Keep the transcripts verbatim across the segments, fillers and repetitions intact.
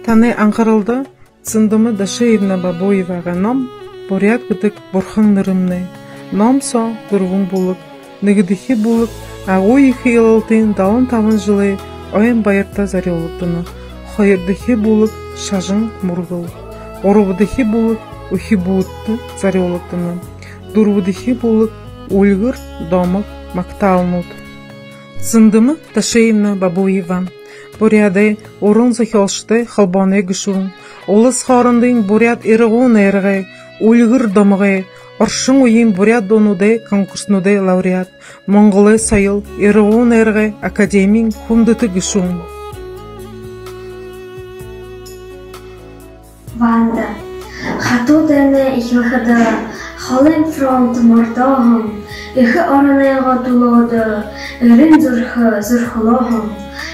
Танай анхаралда Цэндэмэ Дашиевна Бабуевагай ном «Буряад гэдэг бурхан нэрэмнай». Ном соо дүрбэн бүлэг. Нэгэдэхи бүлэг Агуу Ехэ Илалтын далан табан жэлэй ойн баярта зорюулагдана. Хоёрдохи бүлэг «Шажан мүргэл». Гурбадахи бүлэг үхибүүдтэ зорюулагдана. Дүрбэдэхи бүлэг «Үльгэр домог магтаалнууд». Цэндэмэ Дашиевна Бабуева Буряадай уран зохёолшодой холбооной гэшүүн, улас хоорондын буряад ирагуу найрагай, «Үльгэр домогой», оршон үеын буряад дуунуудай конкурснуудай лауреат, Монголой соёл, ирагуу найрагай академиин хүндэтэ гэшүүн. Ванда. Хатуу дайнай эхилхэдэ холын фронт мордооһон, эхэ оронойнгоо түлөө эрын зүрхэ зүрхэлөөһэн,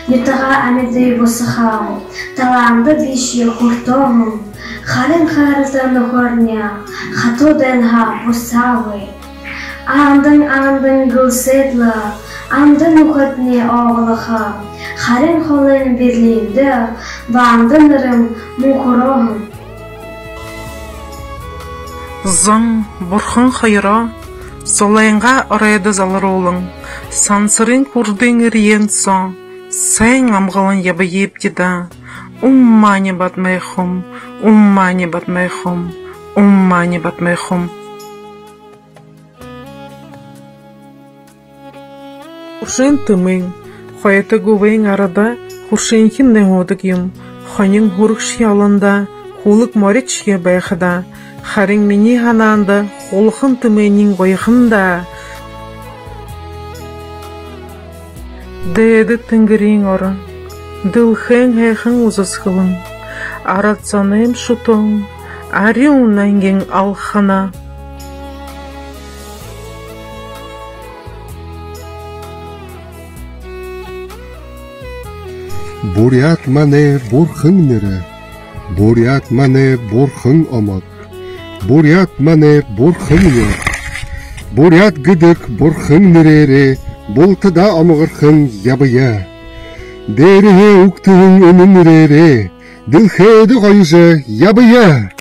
нютагаа амиды бусаха талаанда бэшэ хүртөөһэн, харин хайрата нүхэрни хатуу дайнһаа бусаагүй. Андан, андан гэлсээд лэ, анда нүхэдни ооголохо, харин холын Берлиндэ Ванда нэрэм мүнхэрөөһэн. Зон бурхан хоёроо Зулайнгаа оройдо залруулан, сансарын хүрдын эрьен соо сайн амгалан ябаябди даа. Ум маани бадмэ хум, ум маани бадмэ хум, ум маани бадмэ хум. Хүршын тэмээн. Хойто губын арада хүршынхиннай һуудаг юм. Хонин хүрэгшье олондоо хүлэг моридшье байха даа. Харин минии һанаанда хулхан тэмээниинь гоёхон даа. Дээдэ тэнгэриин орон, дэлхэйн һайхан үзэсхэлэн, арад зонойм шүтөөн, арюун нангин алхана. Буряад манай бурхан нэрэ, буряад манай бурхан омог, буряад манай бурхан нэрэ. Буряад гэдэг бурхан нэрээрээ бултадаа омогорхон ябая. Дээрэһээ үгтэһэн энэ нэрээрээ дэлхэйдэ гоёжо ябая.